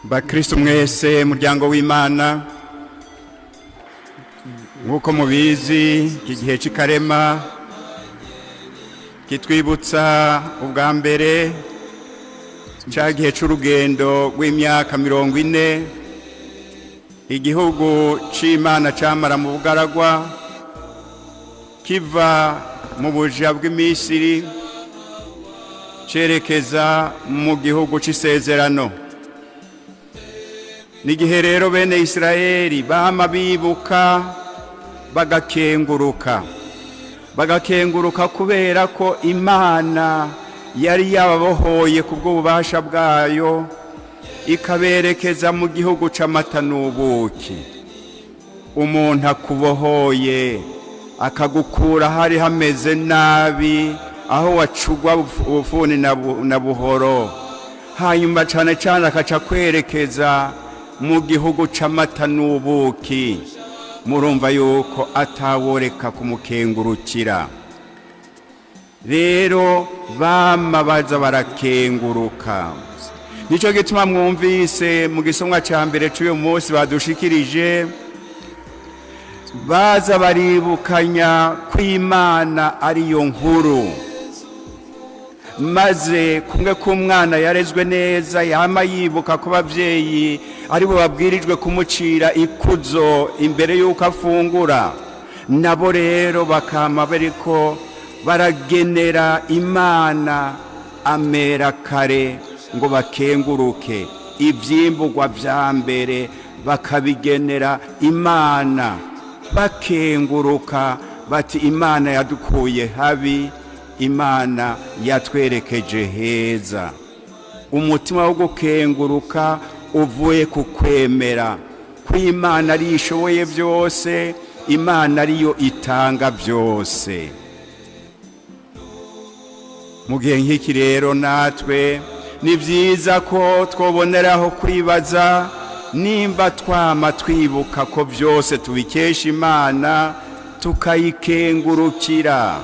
Bakristo mwese, muryango w'Imana, nk'uko mubizi, iki gihe cy'ikarema kitwibutsa ubwa mbere cya gihe cy'urugendo rw'imyaka 40 igihugu c'Imana camara mu bugaragwa, kiva mu buja bw'imisiri cerekeza mu gihugu c'isezerano. N'igihe rero bene Isirayeli bama bibuka bagakenguruka, bagakenguruka kubera ko Imana yari yababohoye ku bw'ububasha bwayo, ikaberekeza mu gihugu c'amata n'ubuki. Umuntu akubohoye, akagukura hari hameze nabi, aho wacugwa ubufuni na buhoro, hanyuma cane cane akaca kwerekeza mu gihugu c'amata n'ubuki, murumva yuko ataworeka kumukengurukira. Rero bama baza barakenguruka. Nicyo gituma mwumvise mu gisomwa ca mbere c'uyu munsi badushikirije, baza baribukanya ko Imana ariyo nkuru, maze kumwe k'umwana yarezwe neza yama yibuka ko ababyeyi aribo babwirijwe kumucira ikuzo imbere y'uko afungura, nabo rero bakama bariko baragenera Imana amera kare ngo bakenguruke, ivyimburwa vya mbere bakabigenera Imana, bakenguruka bati: "Imana yadukuye habi, Imana yatwerekeje heza." Umutima wo gukenguruka uvuye ku kwemera ko Imana ariyo ishoboye byose, Imana ariyo itanga byose. Mu gihe nk'iki rero, natwe ni byiza ko twoboneraho kwibaza nimba twama twibuka ko byose tubikesha Imana, tukayikengurukira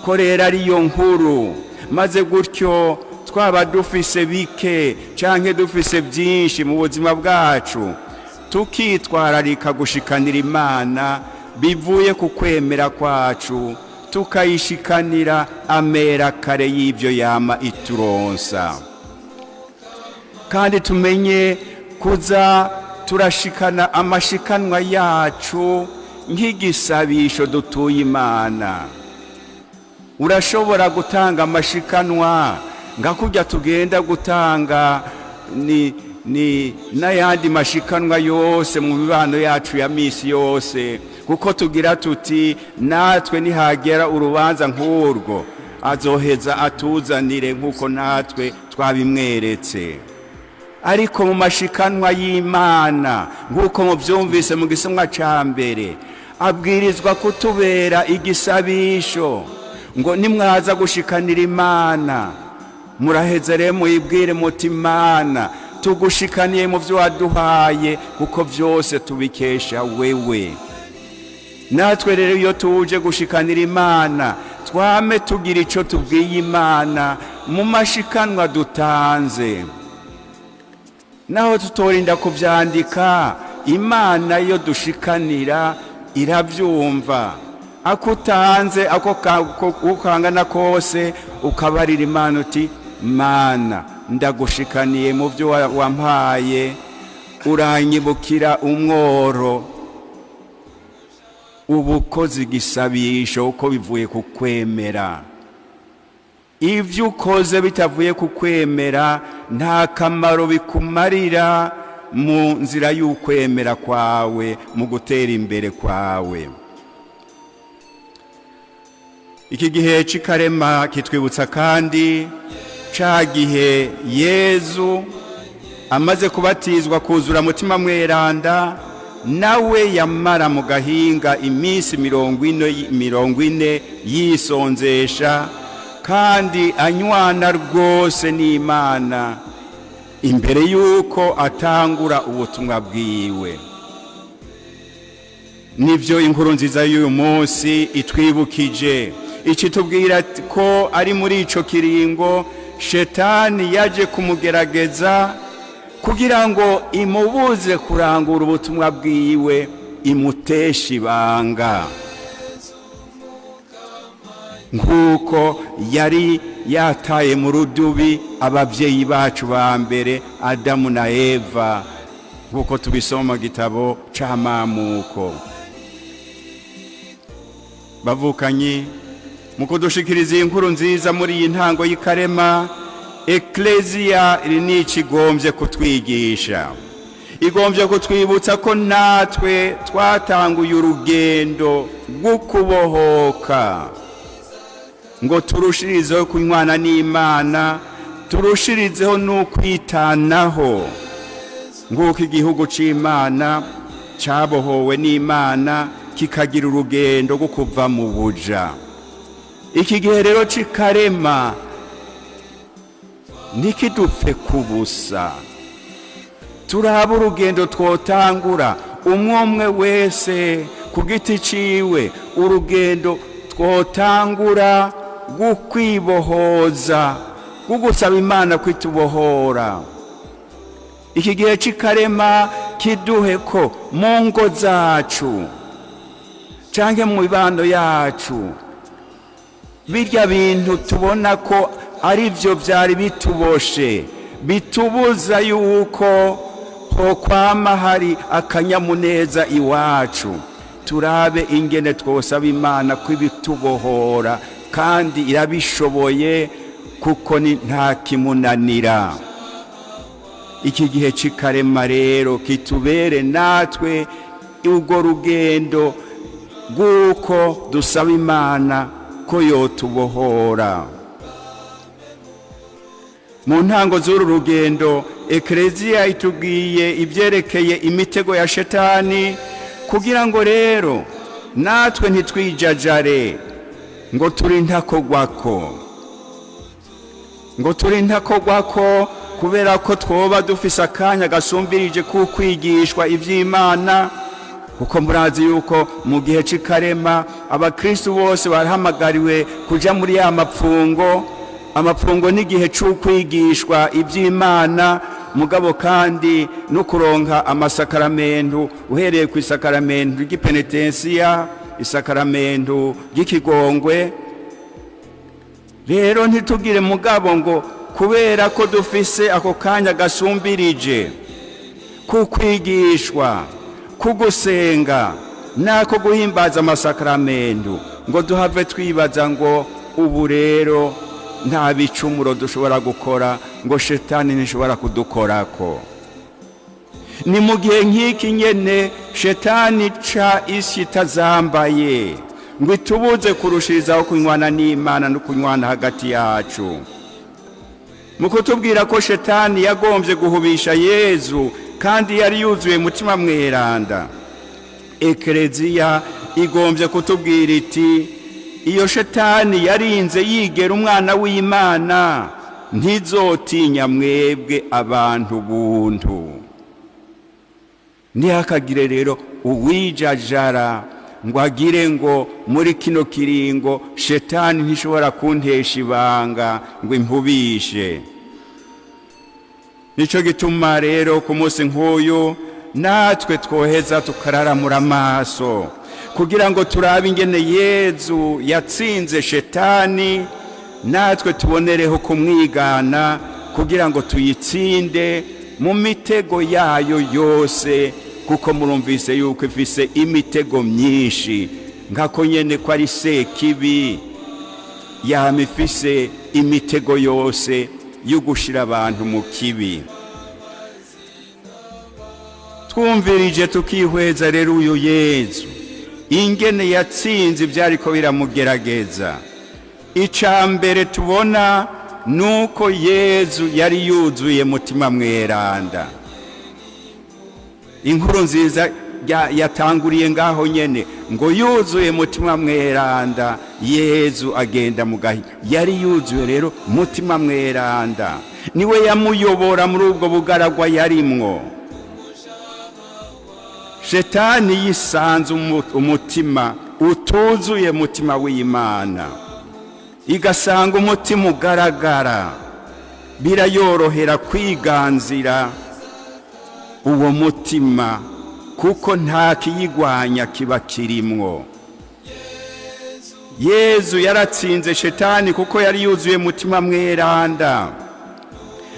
ko rero ariyo nkuru, maze gutyo twaba dufise bike canke dufise byinshi mu buzima bwacu, tukitwararika gushikanira Imana bivuye ku kwemera kwacu, tukayishikanira amera kare y'ibyo yama ituronsa. Kandi tumenye kuza turashikana amashikanwa yacu nk'igisabisho dutuye Imana. Urashobora gutanga amashikanwa nka kurya tugenda gutanga ni n'ayandi mashikanwa yose mu mibano yacu ya misi yose, kuko tugira tuti: "Natwe nihagera urubanza nk'urwo, azoheza atuzanire nk'uko natwe twabimweretse." Ariko mu mashikanwa y'Imana, nk'uko mubyumvise mu gisomwa ca mbere, abwirizwa kutubera igisabisho ngo nimwaza gushikanira Imana, muraheze rero muyibwire muti: "Imana, tugushikaniye mu byo waduhaye, kuko byose tubikesha wewe." Natwe rero iyo tuje gushikanira Imana, twame tugira icyo tubwiye Imana mu mashikanwa dutanze. Naho tutorinda kubyandika, Imana iyo dushikanira irabyumva. Ako utanze, ako ukangana kose, ukabarira Imana uti: "Mana, ndagushikaniye mu byo wampaye, uranyibukira umworo," uba ukoze igisabisho, uko bivuye ku kwemera. Ibyo ukoze bitavuye ku kwemera nta kamaro bikumarira mu nzira y'ukwemera kwawe, mu gutera imbere kwawe. Iki gihe cy'ikarema kitwibutsa kandi ca gihe Yezu amaze kubatizwa, kuzura Mutima Mweranda, nawe yamara mu gahinga iminsi 40, 40 yisonzesha kandi anywana rwose n'Imana imbere y'uko atangura ubutumwa bwiwe. Nibyo inkuru nziza y'uyu munsi itwibukije, ikitubwira ko ari muri ico kiringo Shetani yaje kumugerageza. Kugira ngo imubuze kurangura ubutumwa bwiwe, imuteshe ibanga, nk'uko yari yataye mu rudubi ababyeyi bacu ba mbere, Adamu na Eva, nk'uko tubisoma mu gitabo c'Amamuko. Bavukanyi, mu kudushikiriza iyi nkuru nziza muri iyi ntango y'ikarema, Ekleziya iri nico igombye kutwigisha. Igombye kutwibutsa ko natwe twatanguye urugendo rwo kubohoka, ngo turushirizeho kunywana n'Imana, turushirizeho n'ukwitanaho, nk'uko igihugu c'Imana cabohowe n'Imana kikagira urugendo rwo kuva mu buja. Iki gihe rero c'ikarema ntikidupfe kubusa. Turaba urugendo twotangura, umwe umwe wese ku giti ciwe, urugendo twotangura rwo kwibohoza, rwo gusaba Imana kwitubohora. Iki gihe c'ikarema kiduhe ko mu ngo zacu canke mu mibano yacu, birya bintu tubona ko ari byo byari bituboshe, bitubuza yuko hokwama hari akanyamuneza iwacu, turabe ingene twosaba Imana ko ibitubohora, kandi irabishoboye kuko ni nta kimunanira. Iki gihe c'ikarema rero kitubere natwe urwo rugendo rw'uko dusaba Imana ko yotubohora. Mu ntango z'uru rugendo, Ekereziya itubwiye ibyerekeye imitego ya Shetani, kugira ngo rero natwe ntitwijajare ngo turi ntakogwako, ngo turi ntakogwako kubera ko twoba dufise akanya gasumbirije kukwigishwa iby'Imana, kuko murazi yuko mu gihe c'ikarema abakristu bose barahamagariwe kuja muri ya mapfungo. Amapfungo n'igihe c'ukwigishwa iby'Imana, mugabo kandi no kuronka amasakaramentu, uhereye ku isakaramentu ry'ipenetensiya, isakaramentu ry'ikigongwe. Rero ntitugire mugabo ngo kubera ko dufise ako kanya gasumbirije kukwigishwa, kugusenga nako guhimbaza amasakaramentu, ngo duhave twibaza ngo ubu rero nta bicumuro dushobora gukora, ngo Shetani ntishobora kudukorako. Ni mu gihe nk'iki nyene Shetani ca isi itazambaye ngo itubuze kurushirizaho kunywana n'Imana no kunywana hagati yacu. Mu kutubwira ko Shetani yagombye guhubisha Yezu kandi yari yuzuye Mutima Mweranda, Ekereziya igombye kutubwira iti: iyo Shetani yarinze yigera umwana w'Imana, ntizotinya mwebwe abantu buntu. Ntihakagire rero uwijajara ngo agire ngo muri kino kiringo Shetani ntishobora kuntesha ibanga ngo impubishe. Nicyo gituma rero ku munsi nk'uyu natwe twoheza tukararamura amaso, kugira ngo turabe ingene Yezu yatsinze Shetani, natwe tubonereho kumwigana kugira ngo tuyitsinde mu mitego yayo yose, kuko murumvise yuko ifise imitego myinshi, nkako nyene ko ari sekibi, yama ifise imitego yose yo gushira abantu mu kibi. Twumvirije, tukihweza rero uyu Yezu ingene yatsinze ibyariko biramugerageza, icya mbere tubona nuko Yezu yari yuzuye Mutima Mweranda. Inkuru nziza yatanguriye ngaho nyene, ngo yuzuye Mutima Mweranda, Yezu agenda mu gahi. Yari yuzuye rero Mutima Mweranda, niwe yamuyobora muri ubwo bugaragwa yarimwo. Shetani yisanze umutima utuzuye Mutima w'Imana, igasanga umutima ugaragara, birayorohera kwiganzira. Uwo mutima, kuko nta kiyigwanya kiba kirimwo. Yezu yaratsinze Shetani kuko yari yuzuye Mutima Mweranda.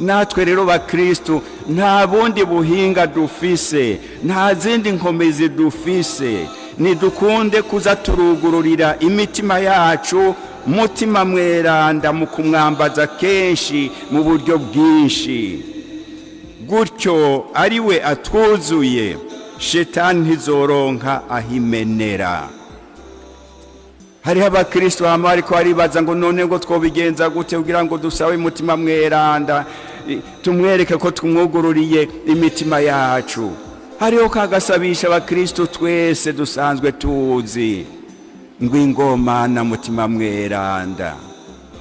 Natwe rero bakristu, nta bundi buhinga dufise, nta zindi nkomezi dufise. Nidukunde kuza turugururira imitima yacu Mutima Mweranda mu kumwambaza kenshi mu buryo bwinshi. Gutyo ari we atwuzuye, Shetani ntizoronka ahimenera. Hariho abakristo bama bariko baribaza ngo: "None ngo twobigenza gute kugira ngo dusabe Mutima Mweranda, tumwereke ko tumwugururiye imitima yacu?" Hariho kagasabisha abakristo twese dusanzwe tuzi ngo: "Ingoma na Mutima Mweranda,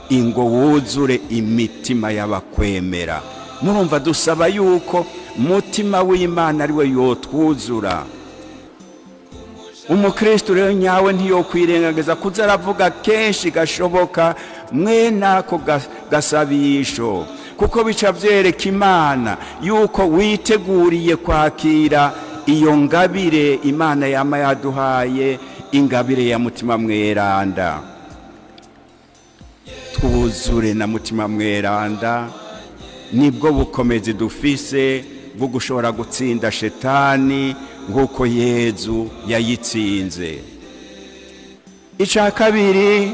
ingo wuzure imitima y'abakwemera." Murumva dusaba yuko Mutima w'Imana ari we yotwuzura. Umukristo rero nyawe ntiyokwirengagiza kuza aravuga kenshi gashoboka mwene ako gasabisho, kuko bica byereka Imana yuko witeguriye kwakira iyo ngabire Imana yama yaduhaye, ingabire ya Mutima Mweranda. Twuzure na Mutima Mweranda, nibwo bukomezi dufise bwo gushobora gutsinda Shetani nk'uko Yezu yayitsinze. Icya kabiri,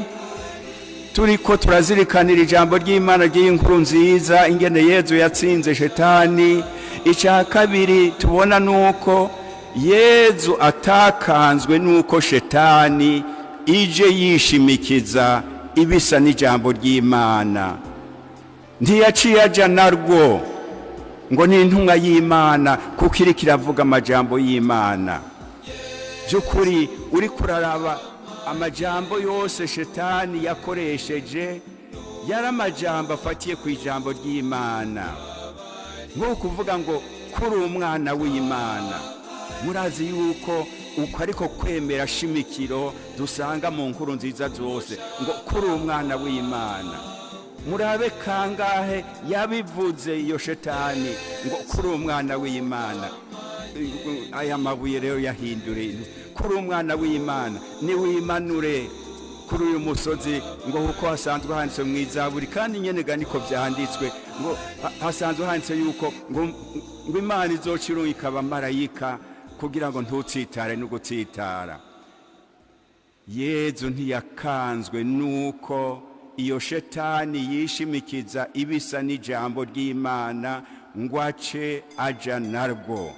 turi ko turazirikanira ijambo ry'Imana ry'inkuru nziza, ingene Yezu yatsinze Shetani. Icya kabiri tubona ni uko Yezu atakanzwe n'uko Shetani ije yishimikiza ibisa n'ijambo ry'Imana. Ntiyaciye aja narwo ngo ni intumwa y'Imana kuko iriko iravuga amajambo y'Imana. By'ukuri, uri kuraraba amajambo yose Shetani yakoresheje, yari amajambo afatiye ku ijambo ry'Imana, nko kuvuga ngo: "Kuri umwana w'Imana." Murazi yuko uko ariko kwemera shimikiro dusanga mu nkuru nziza zose, ngo: "Kuri umwana w'Imana." Murabe kangahe yabivuze iyo Shetani ngo: "Kuri umwana w'Imana, aya mabuye rero yahindure. Kuri umwana w'Imana, niwimanure kuri uyu musozi," ngo kuko hasanzwe handitse mu Izaburi, kandi nyene ga niko vyanditswe, ngo hasanzwe handitse yuko ngo Imana izoca irungika abamarayika kugira ngo ntutsitare no gutsitara. Yezu ntiyakanzwe nuko iyo Shetani yishimikiza ibisa n'ijambo ry'Imana ngo ace aja narwo.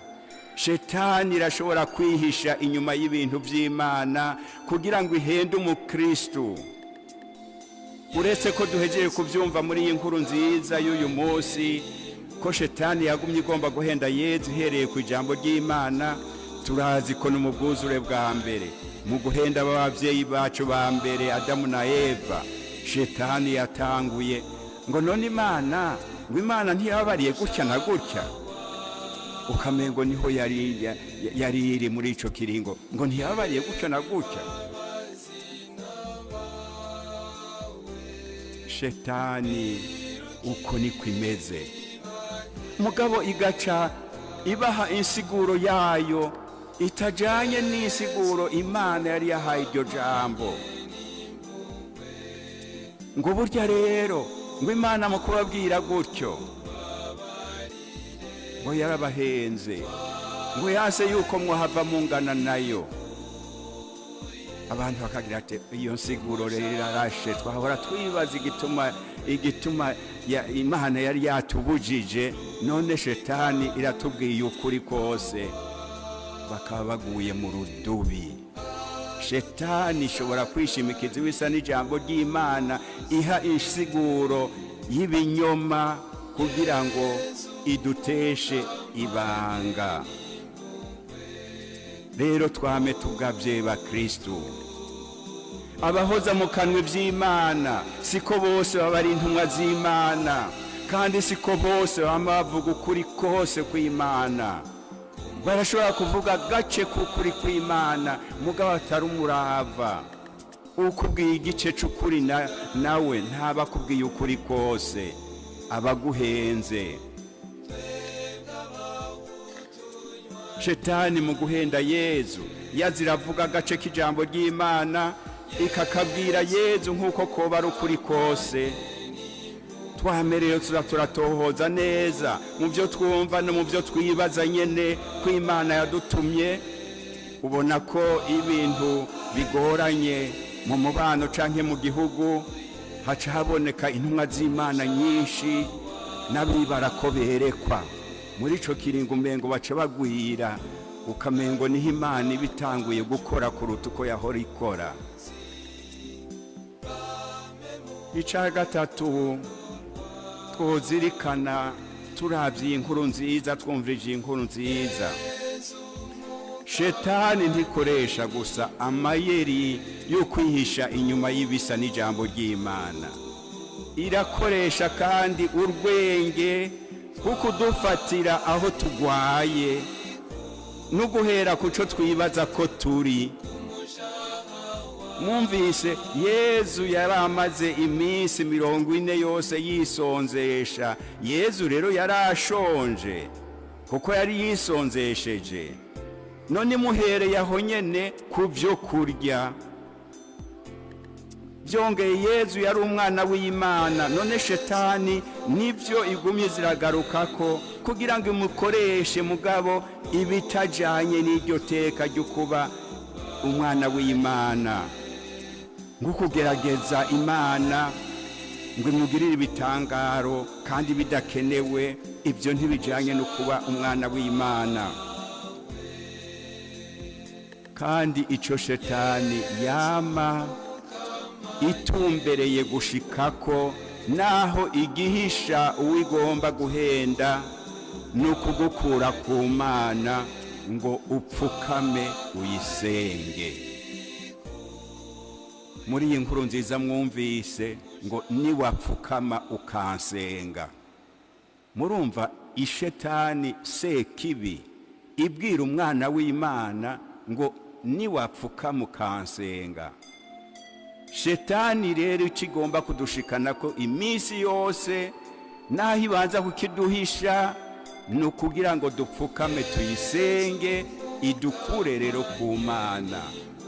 Shetani irashobora kwihisha inyuma y'ibintu by'Imana kugira ngo ihende umukristu. Uretse ko duhegeye kubyumva muri iyi nkuru nziza y'uyu munsi ko Shetani yagumye igomba guhenda Yezu ihereye ku ijambo ry'Imana, turazi ko no mu bwuzure bwa mbere, mu guhenda ababyeyi bacu ba mbere Adamu na Eva, Shetani yatanguye ngo: "None Imana," ngo, "Imana ntiyababariye gutya na gutya?" Ukamengo niho yari iri muri ico kiringo, ngo: "Ntiyababariye gutya na gutya?" Shetani uko niko imeze, mugabo igaca ibaha insiguro yayo itajanye n'insiguro Imana yari yahaye iryo jambo, ngo: "Burya rero," ngo, "Imana mu kubabwira gutyo," ngo, "yarabahenze," ngo, "yase yuko mwahava mungana nayo." Abantu bakagira ati: "Iyo nsiguro rero irarashe, twahora twibaza igituma Imana yari yatubujije, none Shetani iratubwiye ukuri kose." Bakaba baguye mu rudubi. Shetani ishobora kwishimikiza ibisa n'ijambo ry'Imana, iha insiguro y'ibinyoma kugira ngo iduteshe ibanga. Rero twame tugabye bakristu. Abahoza mu kanwa iby'Imana siko bose baba ari intumwa z'Imana, kandi siko bose baba bavuga ukuri kose kw'Imana. Barashobora kuvuga agace k'ukuri kw'Imana, mugabo atari umurava. Ukubwiye igice c'ukuri nawe ntaba akubwiye ukuri kose, abaguhenze. Shetani mu guhenda Yezu yaziravuga agace k'ijambo ry'Imana, ikakabwira Yezu nk'uko koba ari ukuri kose. Twame tuza turatohoza neza mu byo twumva no mu byo twibaza nyene ko Imana yadutumye. Ubona ko ibintu bigoranye mu mubano canke mu gihugu, haca haboneka intumwa z'Imana nyinshi n'abibara ko berekwa. Muri ico kiringo umengo baca bagwira, ukamengo niho Imana iba itanguye gukora kuruta uko yahora ikora. Ica gatatu twozirikana turavye iyi nkuru nziza, twumvirije iyi nkuru nziza: Shetani ntikoresha gusa amayeri yo kwihisha inyuma y'ibisa n'ijambo ry'Imana, irakoresha kandi urwenge rwo kudufatira aho tugwaye no guhera ku cyo twibaza ko turi. Mwumvise, Yezu yari amaze iminsi 40 yose yisonzesha. Yezu rero yari ashonje kuko yari yisonzesheje. None muhereye aho nyene ku byo kurya. Byongeye, Yezu yari umwana w'Imana. None Shetani nibyo igumye ziragaruka ko kugira ngo imukoreshe, mugabo ibitajanye n'iryo teka ryo kuba umwana w'Imana, nko kugerageza Imana ngo imugirire ibitangaro kandi bidakenewe. Ibyo ntibijyanye no kuba umwana w'Imana. Kandi icyo Shetani yama itumbereye gushikako, naho igihisha uwigomba guhenda, ni ukugukura ku Mana ngo upfukame uyisenge. Muri iyi nkuru nziza mwumvise ngo niwapfukama ukansenga. Murumva ishetani sekibi ibwira umwana w'Imana ngo niwapfukama ukansenga. Shetani rero icyo igomba kudushikana ko iminsi yose, naho ibanza kukiduhisha, ni ukugira ngo dupfukame tuyisenge, idukure rero ku Mana.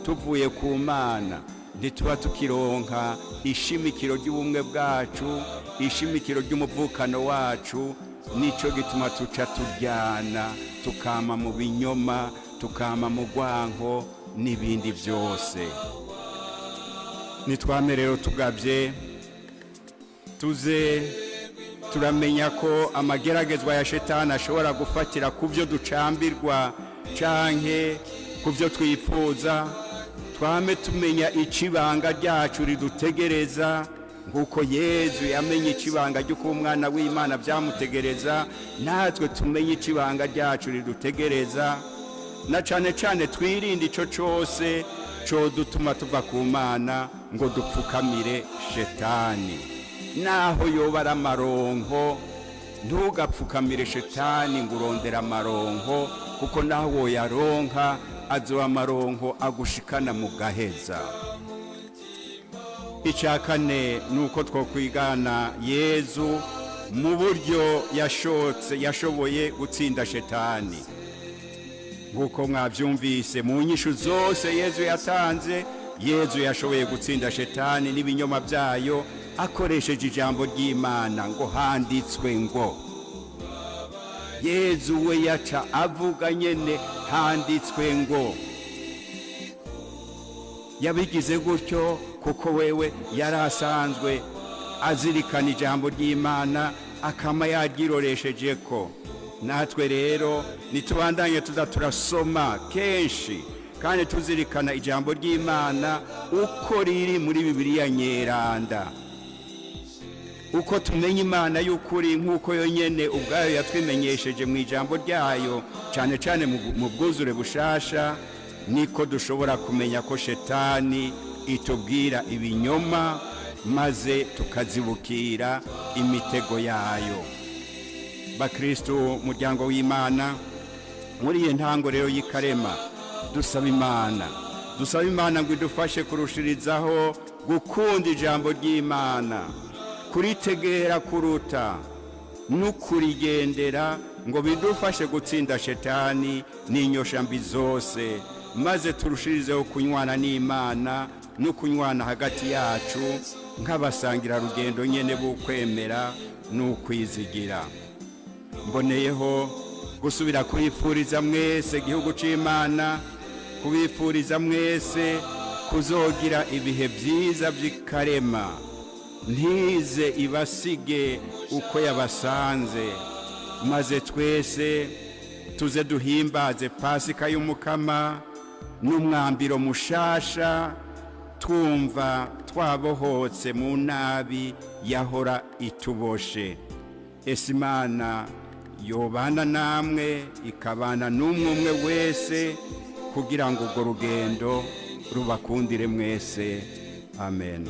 Tuvuye ku Mana, ntituba tukironka ishimikiro ry'ubumwe bwacu, ishimikiro ry'umuvukano wacu. Nicyo gituma tuca turyana, tukama mu binyoma, tukama mu rwanko n'ibindi byose. Nitwame rero tugabye, tuze turamenya ko amageragezwa ya Shetani ashobora gufatira ku byo ducambirwa canke ku byo twifuza. Twame tumenya icibanga ryacu ridutegereza, nk'uko Yezu yamenye icibanga ryo kuba umwana w'Imana byamutegereza. Natwe tumenye icibanga ryacu ridutegereza, na cane cane twirinde ico cose codutuma tuva ku Mana ngo dupfukamire Shetani, naho yoba ari amaronko. Ntugapfukamire Shetani ngo urondere amaronko, kuko naho woyaronka azoba amaronko agushikana mu gaheza. Icya kane ni uko twokwigana Yezu mu buryo yashotse yashoboye gutsinda Shetani. Nk'uko mwabyumvise mu nyishu zose Yezu yatanze, Yezu yashoboye gutsinda Shetani n'ibinyoma byayo akoresheje ijambo ry'Imana, ngo handitswe ngo. Yezu we yaca avuga nyene handitswe ngo. Yabigize gutyo kuko wewe yari asanzwe azirikana ijambo ry'Imana, akama yaryiroresheje ko. Natwe rero nitubandanye tuza turasoma kenshi kandi tuzirikana ijambo ry'Imana uko riri muri Bibiliya Nyeranda. Uko tumenya Imana y'ukuri nk'uko yonyine ubwayo yatwimenyesheje mu ijambo ryayo, cyane cyane mu bwuzure bushasha, niko dushobora kumenya ko Shetani itubwira ibinyoma, maze tukazibukira imitego yayo. Bakristu, muryango w'Imana, muri iyi ntango rero y'ikarema, dusaba Imana, dusaba Imana ngo idufashe kurushirizaho gukunda ijambo ry'Imana, kuritegera kuruta. N'ukurigendera ngo bidufashe gutsinda Shetani n'inyoshambi zose, maze turushirizeho kunywana n'Imana no kunywana hagati yacu nk'abasangirarugendo nyene b'ukwemera n'ukwizigira. Mboneyeho gusubira kubifuriza mwese igihugu c'Imana, kubifuriza mwese kuzogira ibihe byiza by'ikarema. Ntize ibasige uko yabasanze, maze twese tuze duhimbaze Pasika y'Umukama n'umwambiro mushasha, twumva twabohotse mu nabi yahora ituboshe. Ese Imana yobana namwe, ikabana n'umwe umwe wese, kugira ngo urwo rugendo rubakundire mwese. Amen.